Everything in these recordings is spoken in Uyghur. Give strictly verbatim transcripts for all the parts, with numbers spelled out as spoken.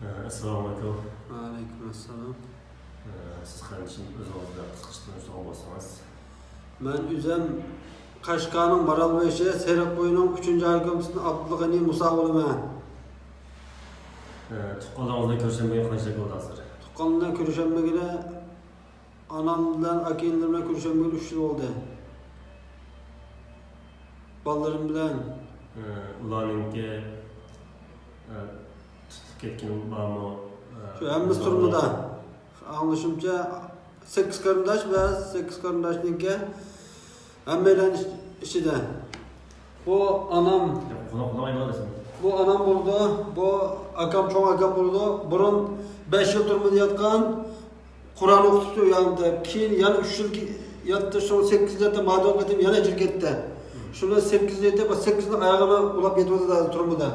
ئەسسالامۇ ئەلەيكۇم. ۋەئەلەيكۇم ئەسسالام. سىز قېرىندىشىم ئۆزىڭىزنى قىسقىچە تونۇشتۇرغان بولسىڭىز. مەن ئۆزۈم قەشقەرنىڭ مارالبېشى سېرىق بويىنىڭ ئۈچىنچى ئايكومىتېتىدىن ئابدۇلغېنى مۇسا بولىمەن. تۇغقانلىرىڭىز بىلەن كۆرۈشەلمىگىلى قانچە يىل بولدى ھازىر؟ تۇغقان بىلەن كۆرۈشەلمىگىلى ئانام بىلەن، ئاكا-ئىنىلىرىم بىلەن كۆرۈشەلمىگىلى ئۈچ يىل بولدى. بالىلىرىم بىلەن. ئۇلارنىڭكى، ئە، تۇتۇلۇپ كەتكىنى بارمۇ؟ ئە، شۇ ھەممىسى تۈرمىدە. ئاڭلىشىمچە، سەككىز قېرىنداش ۋە سەككىز قېرىنداشنىڭكى ھەممەيلەن ئىچ-، ئىچىدە. بۇ ئانام. قۇلاق، قۇلاق ئايلىنىۋاتىسەن. بۇ ئانام بولىدۇ، بۇ ئاكام، چوڭ ئاكام بولىدۇ. بۇرۇن بەش يىل تۈرمىدە ياتقان، قۇرئان ئوقۇتۇپتۇ ئۇ يەردە. كېيىن يەنە ئۈچ يىل كى-، ياتتى، شۇڭا سەككىز يىل ياتتى، مادام قېتىم يەنە ئەجىر كەتتى. شۇنى سەككىز يىل ياتتى، بۇ سەككىز يىل ئاياغىنى ئۇلاپ يېتىۋاتىدۇ ھازىر تۈرمىدە.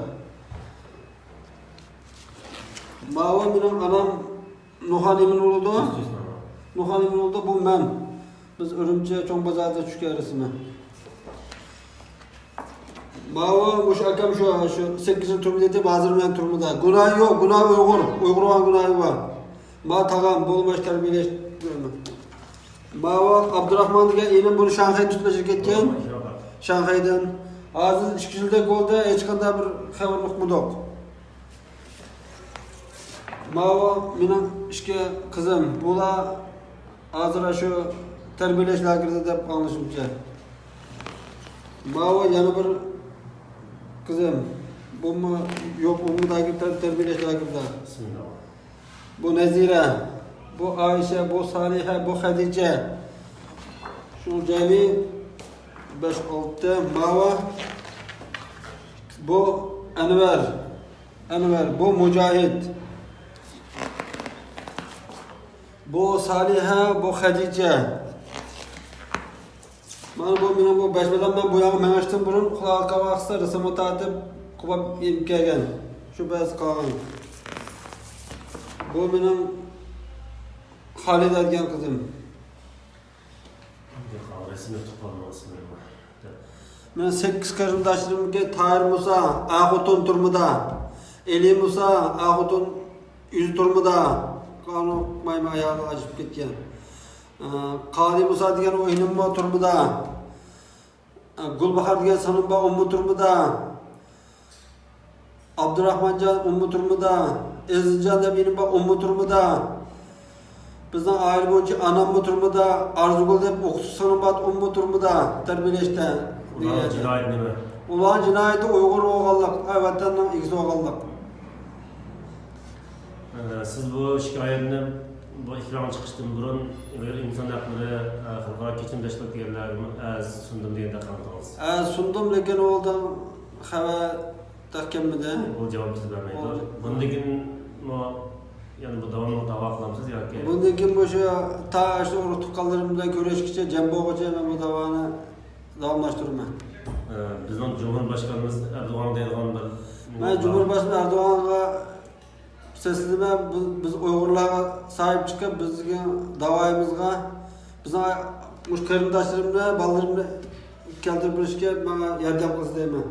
ماۋۇ مېنىڭ ئانام نۇرخان ئىمىن بولىدۇ. نۇرخان ئىمىن بولىدۇ، بۇ مەن. بىز ئۈرۈمچى چوڭ بازاردا چۈشكەن رەسىمى. ماۋۇ مۇشۇ ئاكام شۇ، شۇ سەككىز يىل تۈرمىدە يېتىپ، ھازىر مەن تۈرمىدە. گۇناھى يوق، گۇناھى ئۇيغۇر. ئۇيغۇرغا گۇناھى بار. ما تاغام، بولماش تەربىيەلەش. ماۋۇ ئابدۇراخمان دېگەن ئىنىم، بۇنى شاڭخەيدىن تۇتۇپ ئەجىر كەتكەن. شاڭخەيدىن. ھازىر ئىككى يىلدەك بولدى، ھېچقانداق بىر خەۋەر ئۇقمىدۇق. ماۋۇ مېنىڭ ئىككى قىزىم. بۇلار ھازىر شۇ تەربىيەلەش لاگېرىدا دەپ ئاڭلىشىمچە. ماۋۇ يەنە بىر قىزىم. بۇمۇ يوق، ئۇمۇ لاگېر، تەر-، تەربىيەلەش لاگېرىدا. بىسمىللا. بۇ نەزىرە، بۇ ئائىشە، بۇ سالىھە، بۇ خەدىچە. شۇ جەمئىي بەش، ئالتە. ماۋۇ، بۇ ئەنۋەر. ئەنۋەر، بۇ مۇجاھىد، بۇ سالىھە، بۇ خەدىچە. مانا بۇ مېنىڭ بۇ بەش بالام. مەن بۇ ياققا مېڭىشتىن بۇرۇن قۇلاق قاۋاقسا رەسىمگە تارتىپ قوپاپ ئېلىپ كەلگەن. شۇ بەزى قالغان. بۇ مېنىڭ خالىدە دېگەن قىزىم. مېنىڭ سەككىز قېرىنداشلىرىمكى تاھىر مۇسا، ئەر خوتۇن تۈرمىدە. ئېلى مۇسا، ئەر خوتۇن ئۆزى تۈرمىدە. قانۇن ئۇقمايمەن، ئايالى ئاجرىشىپ كەتكەن. ئە، قالى مۇسا دېگەن ئۇ ئىنىممۇ تۈرمىدە. ئە، گۈلباھار دېگەن سىڭلىم بار، ئۇمۇ تۈرمىدە. ئابدۇراخمانجان ئۇمۇ تۈرمىدە، ئەزىزجان دەپ ئىنىم بار، ئۇمۇ تۈرمىدە. بىزنىڭ ئائىلە بويىچە ئاناممۇ تۈرمىدە، ئارزۇگۈل دەپ ئوقۇتقۇچى سىڭلىم بار، ئۇمۇ تۈرمىدە، تەربىيەلەشتە. ئۇلارنىڭ جىنايىتى نېمە؟ ئۇلارنىڭ جىنايىتى ئۇيغۇر بولغانلىق، ئە، ۋەتەننىڭ ئىگىسى بولغانلىق. ئە، سىز بۇ شىكايەتنى، بۇ ئېكرانغا چىقىشتىن بۇرۇن، ئىنسان ھەقلىرى، ئە، خەلقئارا كېچىنىش تەشكىلاتى دېگەنلەرگىمۇ ئەرز سۇندۇم دېگەندەك قىلدىڭىز. ئەرز سۇندۇم، لېكىن ئۇنىڭدىن خەۋەر تېخى كەلمىدى. ئۇ جاۋاب سىز بەرمەيدۇ. ئۇ، بۇندىن كېيىنمۇ يەنە بۇ داۋاملىق داۋا قىلامسىز ياكى؟ بۇندىن كېيىن مۇشۇ تا شۇ ئۇرۇق تۇغقانلىرىم بىلەن كۆرۈشكىچە، جەم بولغۇچە مەن بۇ داۋانى داۋاملاشتۇرىمەن. ئە، بىزنىڭ جۇمھۇر باشقىنىمىز ئەردوغان دەيدىغان بىر، مەن جۇمھۇر باشقىنى ئەردوغانغا سەسلىمە، بىز، بىز ئۇيغۇرلارغا ساھىب چىقىپ، بىزنىڭ داۋايىمىزغا، بىزنىڭ مۇشۇ قېرىنداشلىرىمنى، بالىلىرىمنى كەلتۈرۈپ بېرىشكە ماڭا ياردەم قىلسا دەيمەن.